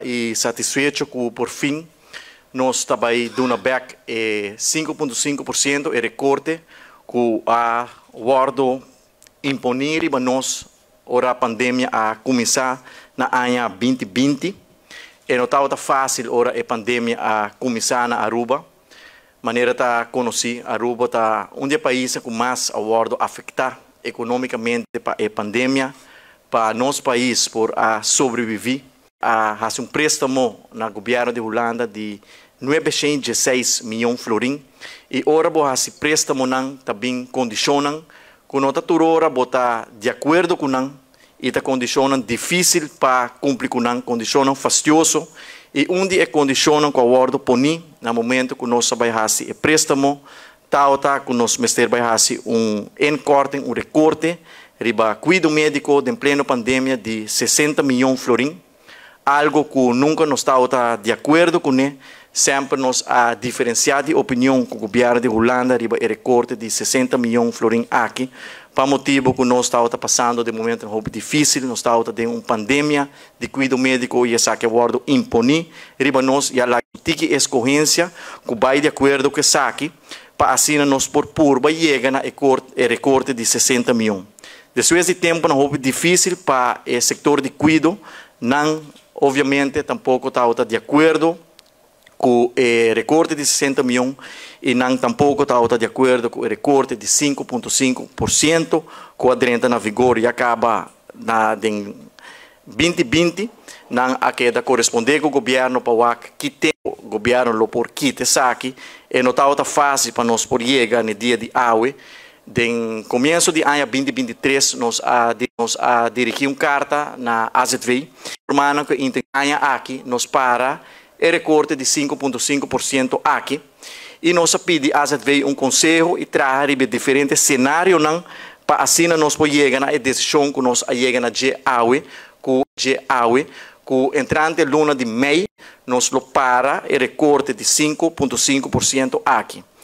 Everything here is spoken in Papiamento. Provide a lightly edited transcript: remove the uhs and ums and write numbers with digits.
I satisfecho ku por fin nos ta bai duna bèk e 5,5% e rekorte ku a wòrdu imponí riba nos ora pandemia a kuminsá na aña 2020. E no tabata fásil ora e pandemia a kuminsá na Aruba. Manera ta konosí, Aruba ta un di e paisnan ku mas a wòrdu afektá ekonómikamente pa e pandemia. Pa nos pais por a sobreviví, a hasi un préstamo na gobièrnu di Hulanda di 916 mion florin. I ora bo hasi préstamonan, ta bin kondishonnan ku no ta tur ora bo ta di akuerdo ku nan i ta kondishonnan difísil pa kumpli ku nan, kondishonnan fastioso. I un di e kondishonnan ku a wòrdu poní na momento ku nos bai hasi e préstamo tabata ku nos mester bai hasi un inkorting, un rekorte riba kuido médiko den pleno pandemia di 60 mion florin, algu ku nunka nos tabata di akuerdo kuné. Semper nos a diferensiá di opinion ku gobièrnu di Hulanda riba e rekorte di 60 mion florin aki, pa motibu ku nos tabata pasando den momento hopi difísil, nos tabata den un pandemia di kuido médiko i esaki a wòrdu imponí riba nos i a laga tiki eskohensia ku bai di akuerdo ku esaki pa asina nos por purba yega na e rekorte di 60 mion. Despues di tempunan hopi difísil pa e sektor di kuido, nan obviamente tampoko tabata di akuerdo ku e rekorte di 60 mion i nan tampoko tabata di akuerdo ku e rekorte di 5,5% ku a drenta na vigor ya kaba na den 2020. Nan a keda korespondé ku gobièrnu pa wak ki tempu gobièrnu lo por kita esaki e no tabata fásil pa nos por yega na dia di awe. Den komienso di aña 2023 nos a dirigí un karta na AZV, informando ku e aña aki nos para e rekorte di 5,5% aki i nos a pidi AZV un konseho i traha diferente senarionan pa asina nos por yega na e desishon ku nos a yega na dje awe, ku dje awe ku entrante luna di mei nos lo para e rekorte di 5,5% aki.